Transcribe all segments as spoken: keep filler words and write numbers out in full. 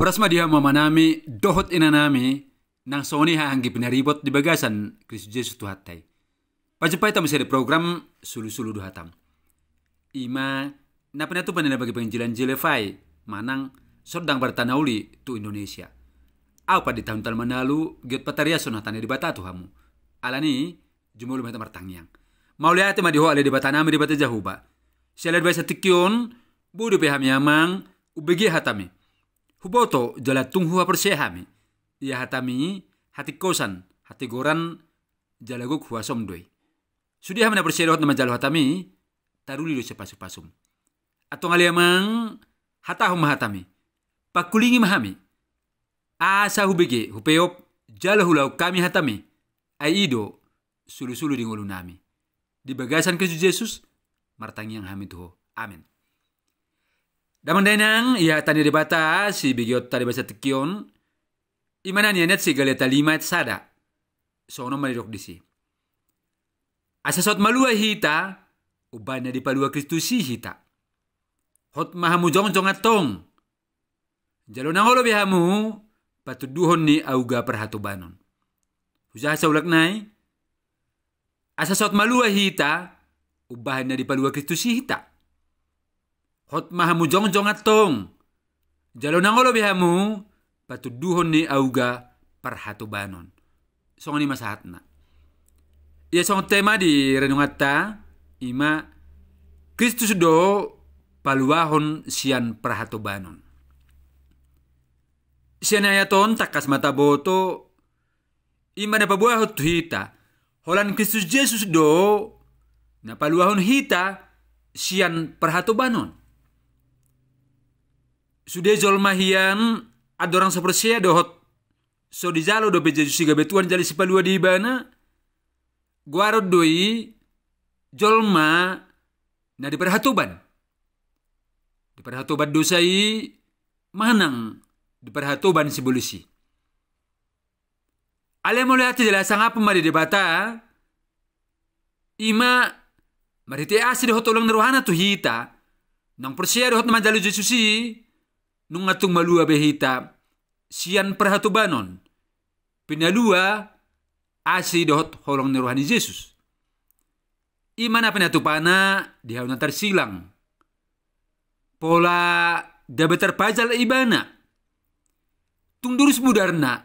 Horas ma di hamu amanami dohot inanami, nang songon i haha anggi pinaribot di bagasan Kristus Jesus Tuhanta i. Pajumpang hita muse di program Sulusulu do Hatam. I ma na pinatupa ni na bagi penginjilan J L F I manang Sondang Barita na Uli tu Indonesia. Au Pandita Huntal Manalu, giot patariashon hata ni Debata tu hamu. Alani, jumolo ma hita martangiang. Mauliate ma di Ho ale Debatanami, Debata Jahowa. Siala di bagasan tingki on, boi dope hami amang umbege hatami. Huboto jala tung huhaporseai hami. Ia hatami hatingkosan, hatigoran, jala gok huasom do i. Sude hami na porsea dohot na manjalo hatami, taruli do sian pasupasum. Antong ale amang, hatahon ma hatami. Pangkulingi ma hami. Asa hubege, hupeop, jala hulaok hami hatami. Ai i do sulusulu di ngolunami. Di bagasan Kristus Jesus martangiang hami tu Ho. Amen. Damang dainang, ia hata ni Debata sibegeonta di bagasan tingki on, i ma na nian sian Galatia lima ayat sada. Songon on ma didok disi: Asa saut malua hita, umbahen na dipalua Kristus i hita. Hot ma hamu jongjong antong. Jalo nang olo be hamu patunduhon ni auga parhatobanon. Hujaha saulak nai. Asa saut malua hita, umbahen na dipalua Kristus i hita. Hot ma hamu jongjong antong. Jalo nang olo be hamu patunduhon ni auga parhatobanon. Songon i ma sahatna. Ia songon tema di renunganta, i ma Kristus do paluahon sian parhatobanon. Sian ayat on tangkas ma taboto, i ma na paboahon tu hita, holan Kristus Jesus do na paluahon hita sian parhatobanon. Sude jolma hian andorang so porsea dohot so dijalo dope Jesus i gabe Tuhan jala Sipalua di ibana, goaron do i jolma na diparhatoban. Diparhatoban dosa i manang diparhatoban sibolis i. Ale molo i ate jala sangap ma di Debata, i ma marhite asi dohot holong ni rohana tu hita, naung porsea dohot na manjalo Jesus i, nunga tung malua be hita sian parhatobanon, pinalua asi dohot holong ni roha ni Jesus. I ma na pinatupana di hau na tarsilang. Pola gabe tarpajal ibana. Tung durus mudarna,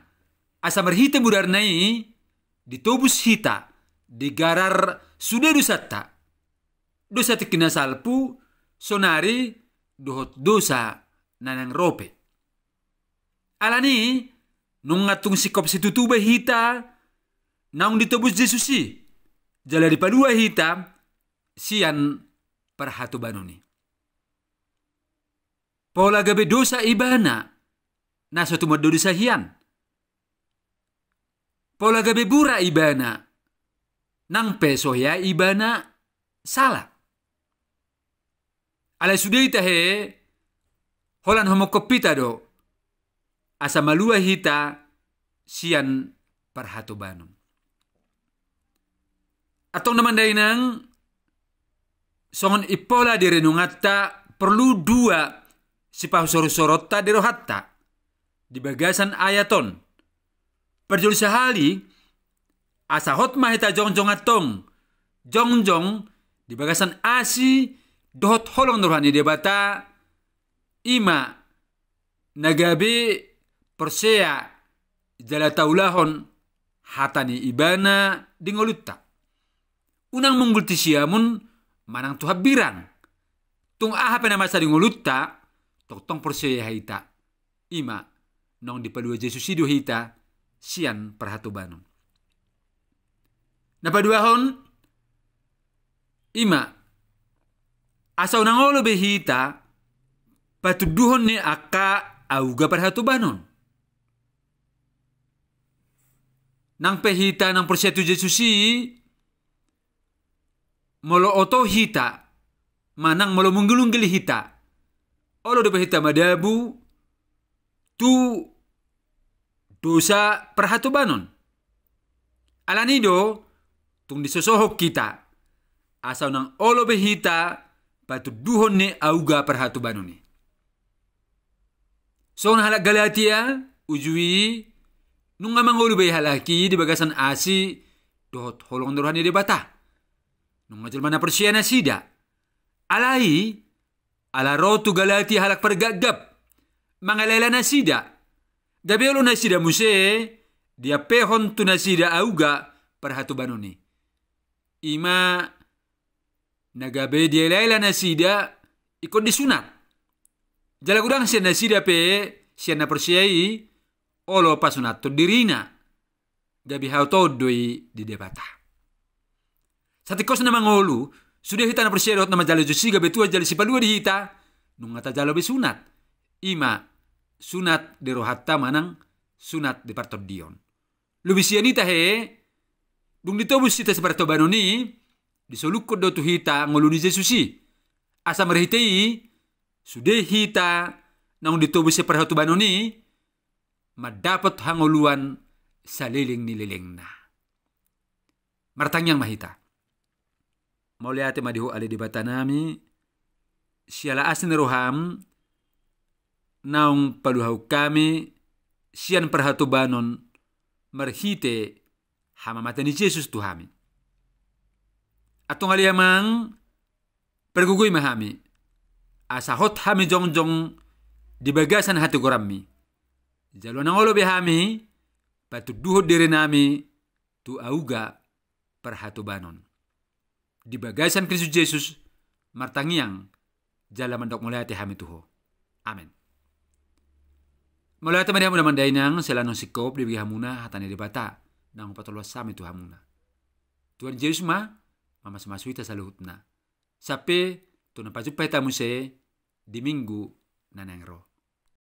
asa marhite mudarna i ditobus hita, digarar sude dosanta. Dosa tingki na salpu, sonari dohot dosa na naeng ro pe. Alani, nunga tung singkop situtu be hita naung ditobus Jesus i, jala dipalua hita sian parhatobanon i. Pola gabe dosa ibana, na so tumandangkon dosa hian. Pola gabe burak ibana, nang pe so hea ibana sala. Alai sude i tahe, holan humongkop hita do, asa malua hita sian parhatobanon. Antong damang dainang, songon i pola di renunganta porlu dua sipahusorhusoronta di rohanta di bagasan ayat on. Parjolo sahali, asa hot ma hita jongjong antong, jongjong di bagasan asi dohot holong ni roha ni Debata, i ma na gabe porsea jala taulahon hata ni ibana di ngolunta. Unang munggul tu siamun manang tu hambirang. Tung aha pe na masa di ngolunta, tongtong porsea hita. I ma naung dipalua Jesus i do hita sian parhatobanon. Na paduahon, i ma asa unang olo be hita patunduhon ni angka auga parhatobanon. Nang pe hita naung porsea tu Jesus i, molo oto hita, manang molo munggilunggil hita, olo dope hita madabu tu dosa parhatobanon. Alani do, tung disosohon hita, asa unang olo be hita patunduhon ni auga parhatobanon i. Songon halak Galatia, uju i nunga mangolu be halak i di bagasan asi dohot holong ni roha ni Debata. Nunga jolma na porsea nasida. Alai, ala ro tu Galatia halak pargapgap, mangalaela nasida. Gabe olo nasida muse diampehon tu nasida auga parhatobanon i. I ma na gabe dialaela nasida ingkon disunat. Jala godang sian nasida pe, sian na porsea i, olo pasunathon dirina. Gabe haotoon do i di Debata. Satingkos na mangolu, sude hita na porsea dohot na manjalo Jesus i gabe Tuhan jala Sipalua di hita, nunga tajalo be sunat. I ma sunat di rohanta manang sunat di partondion. Lobi sian i tahe, dung ditobus hita siparhatobanon i, disolukhon do tu hita ngolu ni Jesus i. Asa marhite i, sude hita naung ditobus siparhatobanon i, mandapot hangoluan saleleng ni lelengna. Martangiang ma hita. Mauliate ma di Ho ale Debata nami, siala asi ni roham, naung paluahon hami sian parhatobanon marhite hamamate ni Jesus tu hami. Antong ale Amang, pargogoi ma hami, asa hot hami jongjong di bagasan hatigoranmi. Jala unang olo be hami patunduhon dirinami tu auga parhatobanon. Di bagasan Kristus Jesus martangiang jala mandok mauliate hami tu Ho. Amen. Mauliate ma di hamu damang dainang, sai ala naung singkop dibege hamuna hata ni Debata, naung patolhas hami tu hamuna. Tuhan Jesus ma mamasumasu hita saluhutna. Sampe tu na pajumpa hita muse di minggu na naeng ro.